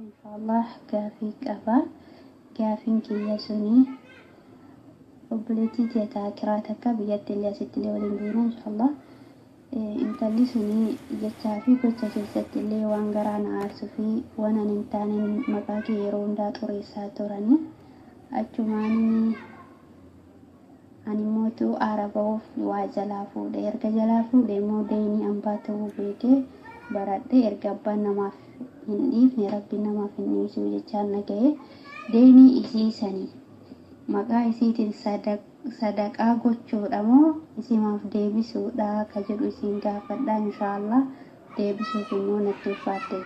Inshaallah gaafii qaba. Gaafiin kiyya suni obboleettii tiyya ta akiraa takka biyyatti illee asitti illee waliin beena inshaallah. Intalli suni jechaa fi gocha keessatti illee waan garaa na aarsuu fi waan ani hin taaneen maqaa kee yeroo hundaa xureessaa turani. Achumaan ani mootu aara ba'uuf waa jalaa fuudhe. Erga jalaa fuudhe immoo deynii ambaa ta'uu beekee baradhe. Erga abbaan namaaf hin dhiifne Rabbiin namaaf hin dhiisu jechaan dhaga'e. Deynii isii sanii maqaa isiitiin sadaqaa gochuudha moo isimaaf deebisuudha ka jedhu isiin gaafadha inshaallah deebisuuf immoo natti ulfaatte.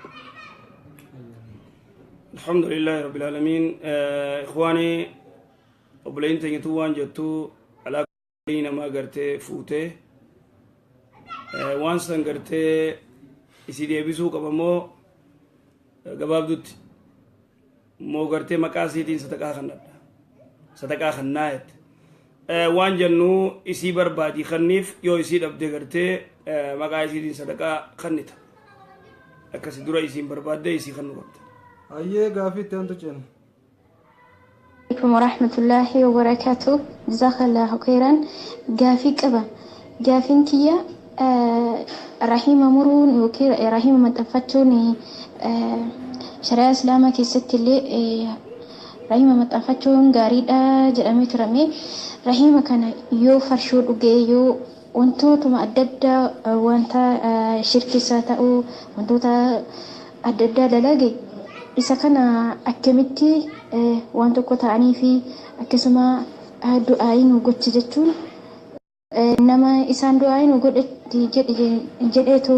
الحمد لله رب العالمين. إخواني، obboleeyyin teenyatu waan jettu alaa namaa gartee fuutee waan san gartee isii deebisuu qaba moo gabaabdutti moo gartee maqaa isiitiin sadaqaa kannadha, sadaqaa kannaa jette. Waan jennu isii barbaadii kanniif, yoo isii dhabde gartee maqaa isiitiin sadaqaa kannita. Akkasi dura isiin barbaadde isii kannu qabda. Hayyee, gaafii itti aantu ceena. عليكم ورحمة الله وبركاته، جزاك الله خيرا. Gaafii qaba. Gaafiin kiyya rahiima muruun yookiin rahiima maxxanfachuun shari'aa islaamaa keessatti illee rahiima maxxanfachuun gaariidha jedhamee turame. Rahiima kana yoo farshoo dhugee, yoo wantootuma adda addaa, wanta shirkisaa ta'uu, wantoota adda addaa dalage, isa kana akkamitti waan tokko ta'anii fi akkasuma du'aayii nu gochi jechuun nama isaan du'aayii nu godhetti jedheetu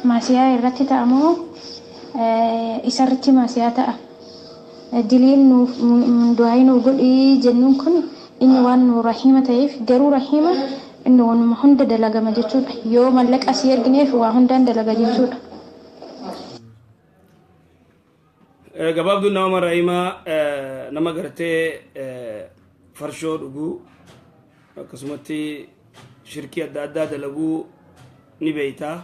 maasiyaa irratti ta'amoo isarratti maasiyaa ta'a? Diliin nuuf du'aayii nu godhi jennuun kun inni waan nu rahiima ta'eef, garuu rahiima inni waanuma hunda dalagama jechuudha. Yoo mallaqa asii ergineef waa hundaan dalaga jechuudha. Gabaabduun nama rahimaa nama gartee farshoo dhuguu akkasumatti shirkii adda addaa dalaguu ni beeytaa.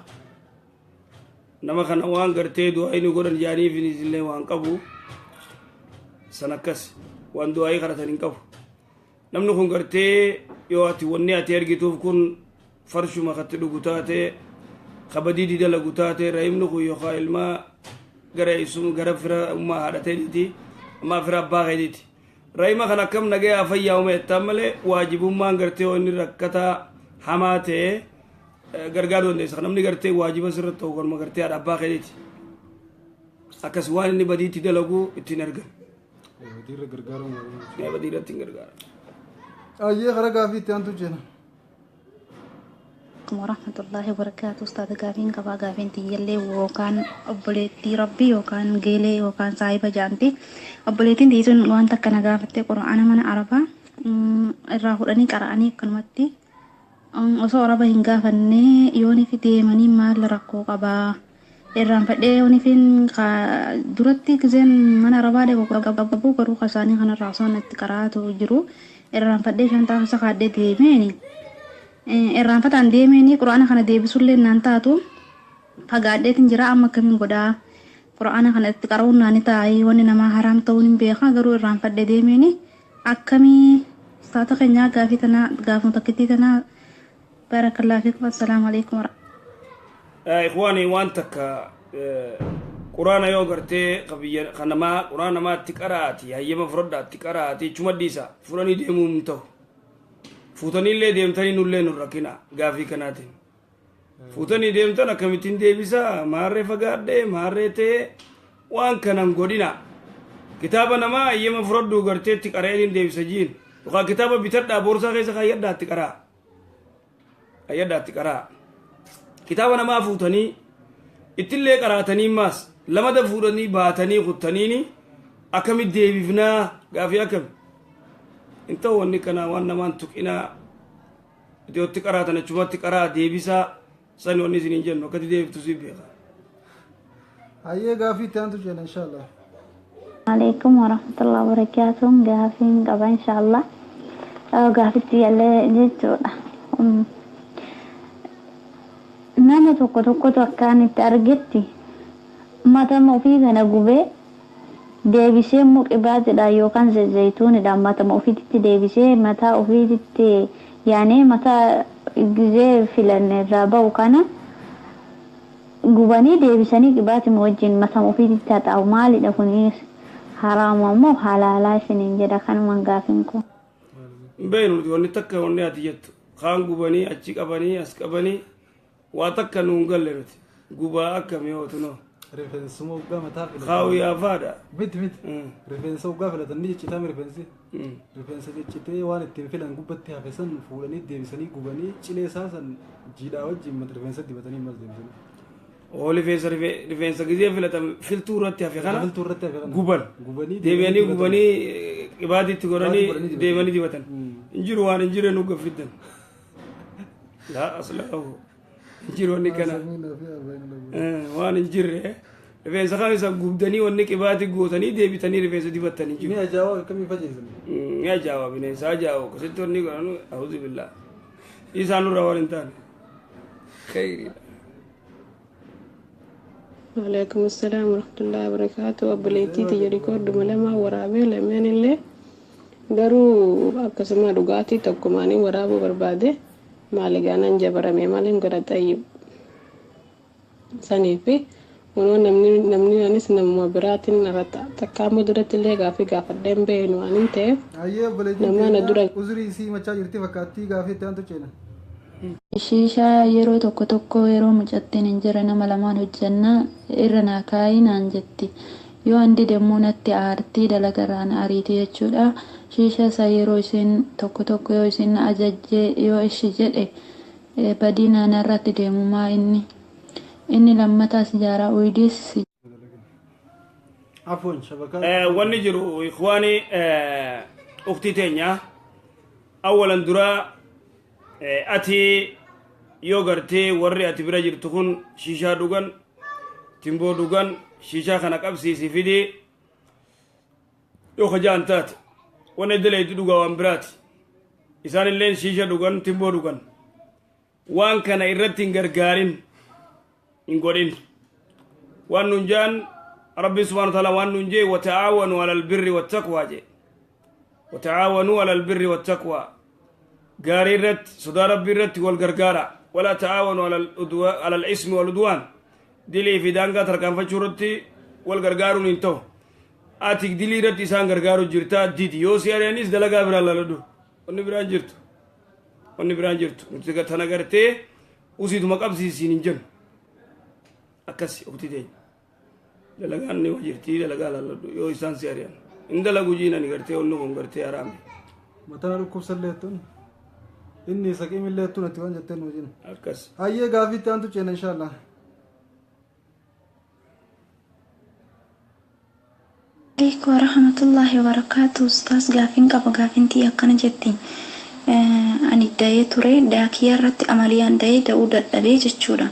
Nama kana waan gartee du'aa inni godhan jaaniif illee waan qabu san akkas waan du'aayii kadhatan hin qabu. Namni kun gartee yoo ati wanni ati ergituuf kun farshuma katti dhugu taate, kabadiidii dalagu taate, rahimni kun yookaan ilma gara isum gara fira ummaa haadha ta'eeti ammaa fira abbaa keetiiti. Rahima kan akkam nagayaa fayyaa uma jettaan malee waajibummaan gartee yoo inni rakkataa hamaa ta'e gargaaruu dandeessa. Namni gartee waajiba sirratti ta'u kanuma gartee haadha abbaa keetiiti. Akkas waan inni badiitti dalagu ittiin argan. Badiirra gargaaramu. Badii irratti hin gargaara. Hayyee, karaa gaafii itti aantu ceena. عليكم ورحمة الله وبركاته. أستاذ، gaafiin qabaa. Gaafiin tiyyallee yookaan obboleettii rabbii yookaan geelee yookaan saahiba jaanti. Obboleettiin tiisuun wanta akkana gaafattee, qura'aana mana arabaa irraa fudhanii qara'anii akkanumatti osoo araba hin gaafanne yooniif deemanii maal rakkoo qabaa? Irraanfadhee yooniifin duratti giseen mana arabaa deemu qabu, garuu kasaanii kanarraa osoo itti qaraatu jiru irraanfadhee shantaa keessa kaadhee deemeeni. Irraanfataan deemeeni quraana kana deebisullee naan taatu fagaadheetin jira. Amma akkamiin godhaa? Quraana kana itti qara'uun naani taa'ee wanni namaa haraam ta'uun hin beekaa, garuu irraanfadhee deemeeni akkamii? Ustaata keenyaa, gaafii tanaa gaafuma takkittii tanaa. Barakallahu fiikum, assalaamu alaikum. Ikhwaani, waan takka quraana yoo gartee qabiyya kan namaa quraana namaatti qaraati, hayyama fudhadhaatti qaraati chuma dhiisa. Fudhanii deemuu hin ta'u. Fuutaniillee deemtanii nullee nu rakkina gaafii kanaatiin. Fuutanii deemtan akkamittiin deebisaa? Maarree fagaadhee maarree ta'ee waan kanan godhina. Kitaaba namaa hayyama fudhadhuu garteetti qara'eetiin deebisa jiin, yookaan kitaaba bitadhaa, boorsaa keessa kaayyadhaatti qaraa, kaayyadhaatti qaraa. Kitaaba namaa fuutanii ittillee qaraatanii maas lamada fuudhanii baatanii kuttaniini akkamit deebifnaa? Gaafii akkami hin ta'u. Wanni kana waan namaan tuqinaa. Iddootti qaraatan achumatti qaraa deebisaa. Sani wanni isin hin jennu akkatti deebiftu si beeka. Hayyee, gaafii itti aantu ceena inshaallah. عليكم ورحمة الله وبركاته. Gaafiin qaba inshallah. Gaafitti illee jechuudha. Nama tokko tokkotu akkaan itti argetti Matama ofii kana gubee deebisee immoo qibaatidhaan yookaan zayituunidhaan matama ofiitti deebisee mataa ofiitti yaanee mataa gizee filan irraa ba'u kana gubanii deebisanii qibaatima wajjin matama ofiitti haxaa'u. Maalidha kunis, haraama moo halaalaa isiniin jedha? Kanumaan gaafin kun. Hin beeknu nuti wanni takka. Wanni ati jettu kaan gubanii achi qabanii as qabanii waa takka nuun galle. Nuti gubaa akkamii hootunoo? Rifeensuma waggaa mataa filatan. Kaawuyyaa Miti miti. Rifeensa waggaa filatan ni ciccitame rifeensi. Rifeensa ciccitee waan ittiin filan gubbatti hafe san fuudhanii deebisanii gubanii cilee isaa san jiidhaa wajjin rifeensa dibatanii mas deebisanii. Oo, rifeensa rifeensa gizee filatan filtuu irratti hafe kana Filtuu irratti hafe kana. Guban. Gubanii deebi'anii dibatan. Gubanii qibaatiitti godhanii godhanii dibatan. Deebanii dibatan. Hin jiru, waan hin jirre nu gaffiddan. Laa aslaahu, hin jiru wanni kana. Waan hin jirre, rifeensa kan isa gubdanii wanni qibaatii gootanii deebitanii rifeensa dibattan hin jiru. Ni ajaa'ibaa, akkamii fayyadaman? Ni ajaa'iba, bineensa ajaa'iba akkasitti wanni godhanu. Auzu billaa, isaan nurraa waan hin taane khayriidha. Waalaikum assalam warahmatullahi wabarakatuh. Obboleettii tiyya rikoorduma lama waraabee, lameen illee garuu akkasuma dhugaatii tokkumaanii waraabuu barbaade. Maali gaanaan jabarame, maaliin godha? Xayyib saniifi kunoo namni anis namuma biraatiin irratti takkaammoo duratti illee gaafii gaafadheen beeknu waan hin ta'eef Hayyee, obboleettiin nama na dura keenya uzrii isii machaa jirti fakkaattii, gaafii itti aantu ceena. Shiishaa yeroo tokko tokko yeroo mucattiin hin jirre nama lamaan hojjannaa irra naa kaayii naan jetti. Yoo an dide immoo natti aartii, dalagarraa na ariiti jechuudha. Shiishaa isaa yeroo isheen tokko tokko yoo isheen na ajajjee yoo ishi jedhe badii naanarratti deemumaa inni. Inni lammataa sijaaraa uyidiis. Afwan, shabakaa. Wanni jiru, ikhwaani, uktii teenya, awwalan dura ati yoo gartee warri ati bira jirtu kun shiishaa dhugan, timboo dhugan, shiishaa kana qabsiisi fidii yoo kajaan taate, wanni daleetu dhugaa waan biraati. Isaan illeen shiisha dhugan, timboo dhugan, waan kana irratti hin gargaarin, hin godhin. Waan nun jaan Rabbi subhanahu wa ta'ala, waan nun jee وتعاونوا على البر والتقوى jee. وتعاونوا على البر والتقوى, gaarii irratti, sodaa Rabbii irratti wal gargaara. ولا تعاونوا على الإثم والعدوان, dilii fi daangaa tarkaanfachuu irratti wal gargaaruun hin ta'u. Ati dilii irratti isaan gargaaru jirtaa, didi. Yoo si ari'anis dalagaa biraan laladhu. Wanni biraan jirtu, wanni biraan jirtu, nuti tana gartee usiituma qabsiisiin hin jennu. Akkasi, ukti teenya, dalagaan ni jirtii, dalagaa laladhu. Yoo isaan si ari'an hin dalagu jiinani gartee wanni kun gartee haraami. Mataa dhukkubsallee tun inni saqiimillee tun ati waan jetteen wajjin. Akkas. Hayyee, gaafii itti aantu ceena inshallah. Alaikum warahmatullahi wabarakatuh. Ustaas, gaafiin qaba. Gaafiin tiyya akkana jetti. Ani da'ee ture, daakiyyaa irratti amaliyaan da'ee da'uu dadhabee jechuudha.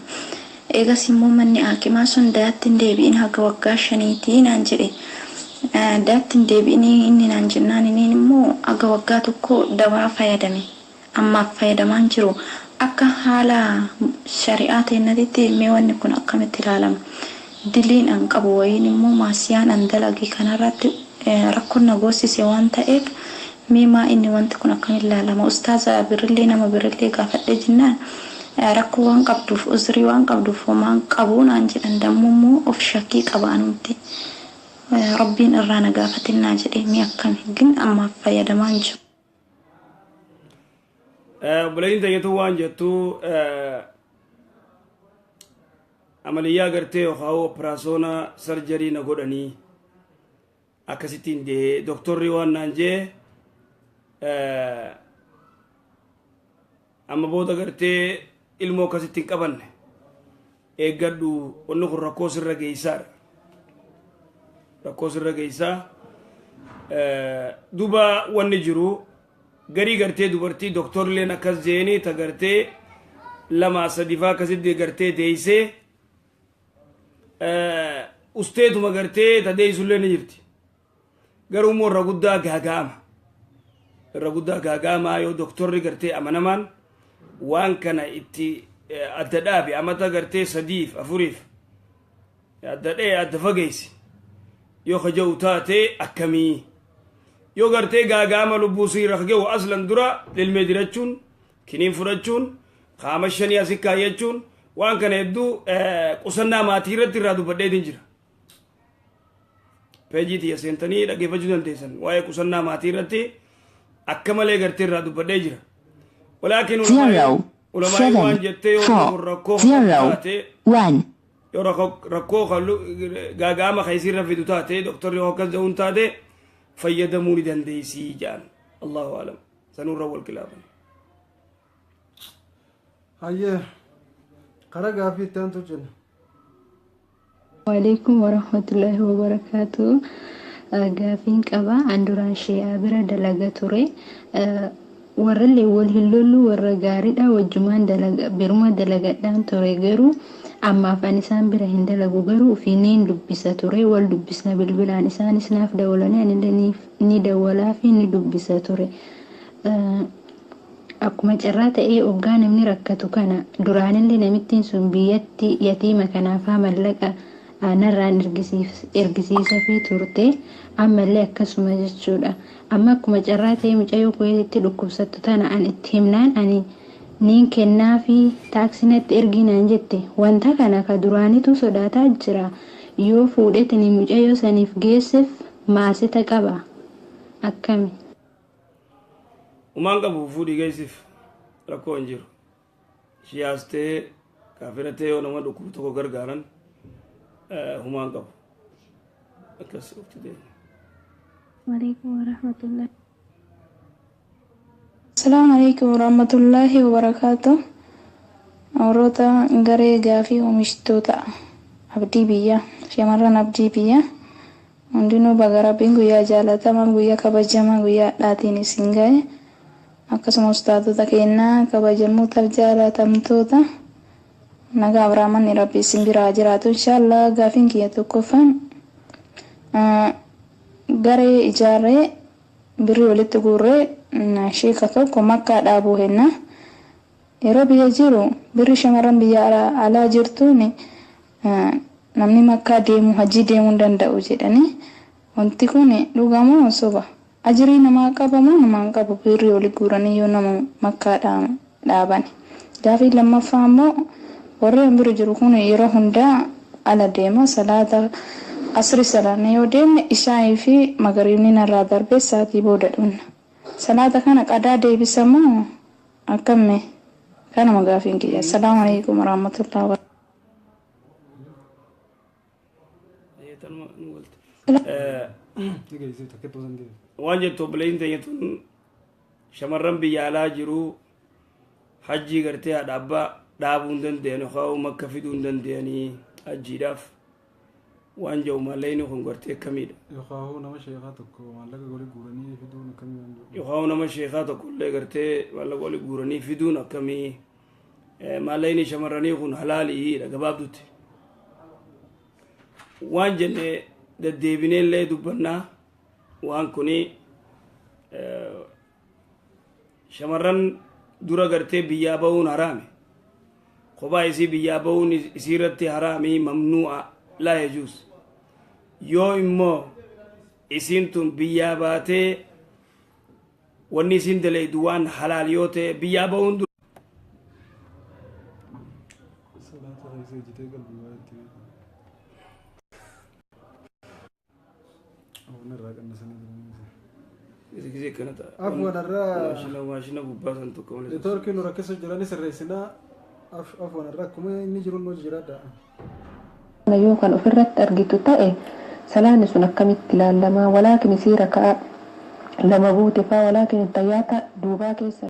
Eegas immoo manni haakimaa sun daatti hin deebi'in haga waggaa 5tii naan jedhe. Daatti hin deebi'in inni naan jennaan, inni immoo haga waggaa 1 dawaa fayyadame. Ammaaf fayyadamaan jiru. Akka haala shari'aa teennatitti mee wanni kun akkamitti ilaalama? Diliin an qabu wayiin immoo maasiyaan an dalage kanarratti rakkoon na goossise waan ta'eef, mee maa inni wanti kun akkamitti ilaalama? Ustaaza birillee nama birillee gaafadhee jennaan, rakkoo waan qabduuf, uzrii waan qabduuf homaan qabu naan jedhan. Dammoo immoo of shakkii qaba anumti. Rabbiin irraa na gaafatinnaa jedhee, mee akkami? Gin ammaaf fayyadamaa hin jiru. Obboleettiin teenya waan jettu, amaliyyaa gartee yookaan operasoona surgery na godhanii akkasittiin dee, doktorri waan naan jee, amma booda gartee ilmoo akkasitti hin qabanne eeggadhu, wanni kun rakkoo sirra geessaadha. Rakkoo sirra geessaa. Duba wanni jiru garii gartee dubartii doktorleen akkas jeeni ta gartee lama sadi faa akkasitti gartee deeysee usteetuma gartee ta deeysullee ni jirti. Garuu immoo irra guddaa gaaga'ama. Irra guddaa gaaga'ama yoo doktorri gartee amanamaan waan kana itti adda dhaabe amata gartee sadiif afuriif. Adda dhee adda fageessi yoo kaja'u taate akkamii? Yoo gartee gaagaama lubbuu sii irra kaga'u, aslan dura lilmee dirachuun, kiniin fudhachuun, qaama shanii asi kaayyachuun, waan kana hedduu qusannaa maatii irratti irraa dubbadheetiin jira. Peejii tiyya seentanii dhaggeeffachuu dandeessan. Waa'ee qusannaa maatii irratti akka malee gartee irraa dubbadhee jira. Walaakin 0 ulamaa'ii waan 7 jettee yoo 4 rakkoo 0 taate 1 yoo rakkoo gaagaama keessi irra fidu taate, doktorri yoo akkas jedhuun taate, fayyadamuu ni dandeessii jedhan. Allahu alam, sanurra wal kilaaban. Hayyee, karaa gaaffii itti aantu jenna. Waalaikum warahmatullahi wabarakatuh. Gaafiin qaba. An duraan shi'aa bira dalaga ture. Warrallee wal hin lollu, warra gaariidha, wajjumaan dalaga biruma dalagadhaan ture. Garuu ammaaf ani isaan bira hin dalagu, garuu ofii niin dubbisa ture, wal dubbisna bilbilaan, isaanis naaf dawwalanii anillee ni dawwalaa fi ni dubbisa ture. Akkuma carraa ta'ee hoggaa namni rakkatu kana duraanillee namittiin sun biyyatti yatiima kanaafaa mallaqa narraan ergisiisa fi turte, ammallee akkasuma jechuudha. Amma akkuma carraa ta'ee mucayyoo Kuweetitti dhukkubsattu tana an itti himnaan, ani niin kennaa fi taaksii natti erginaan jette. Wanta kana ka duraanitu sodaataa jira. Yoo fuudhetini mucayyoo saniif geesseef maasita qaba. Akkami? Umaan qabu, fuudhii geessiif, rakkoo hin jiru. Shiyaastee kaafiratee yoo nama dhukkubu tokko gargaaran humaan qabu. Akkas ofti deema. Waalaikum warahmatullahi. Asalaamu alaikum warahmatullaahi wabarakaatu. Warroota garee gaafii oomishtoota abdii biyyaa, shamarran abdii biyyaa hundinuu, baga Rabbiin guyyaa jaalatamaa, guyyaa kabajamaa, guyyaa dhaatiin isin ga'e. Akkasuma ustaatota keenyaa kabajamootaaf jaalatamtoota, nagaa Abraamanni Rabbi isin biraa jiraatu inshaallah. Gaafiin kiyya tokkoffaan, garee ijaarree birrii walitti guurree sheeka tokko Makkaa dhaabuu henna. Yeroo biyya jiru birri shamarran biyya alaa jirtuun namni Makkaa deemu, hajii deemuu hin danda'u jedhanii, wanti kun dhugamoo soba? Ajirii namaa qabamoo namaa hin qabu birrii walitti guuranii yoo nama Makkaa dhaaban? Gaafii lammaffaa immoo, warri bira jiru kun yeroo hundaa ala deema. Salaata asri salaanne yoo deemne, ishaayii fi magariibni narraa darbee sa'aatii booda dhumna. Salaata kana qadaa deebisamoo akkami? Kanuma gaafiin kiyya. Assalaamu alaikum warahmatullahi wabarakatuh. Waan jettu obboleeyyiin teenya tun, shamarran biyya alaa jiru hajjii gartee haadha abbaa dhaabuu hin danda'an yookaan Makka fiduu hin danda'anii hajjiidhaaf waan jedhu, maallaqni kun gartee akkamiidha? Yookaan nama sheekaa tokko maallaqa walii guuranii fiduun akkamii waan jedhu. Yookaan nama sheekaa tokko illee gartee maallaqa walii guuranii fiduun akkamii? Maallaqni shamarranii kun halaaliidha gabaabdutti. Waan jenne deddeebinee illee dubbannaa, waan kuni shamarran dura gartee biyyaa bahuun haraame, kophaa isii biyyaa bahuun isii irratti haraami, mamnuu'a, laa yajuus. Yoo immoo isiin tun biyyaa baatee wanni isiin dalaydu waan halaal yoo ta'e, biyyaa bahuun dura Salaata keessa ejjitee qalbii waa itti beekan. Waan irraa qannasanii jiran. Gisee akkana ta'a. Afwan irraa maashina maashina gubbaa san tokko malee. Neetwoorkii nu rakkisa jirani sirreessinaa. Afwan irraa akkuma inni jiru nu jiraadha. Yoo kan ofirratti argitu ta'e, salaanni sun akkamitti ilaallama? Walaakin isii raka'a lama buute faa, walaakin tayyaata duubaa keessa.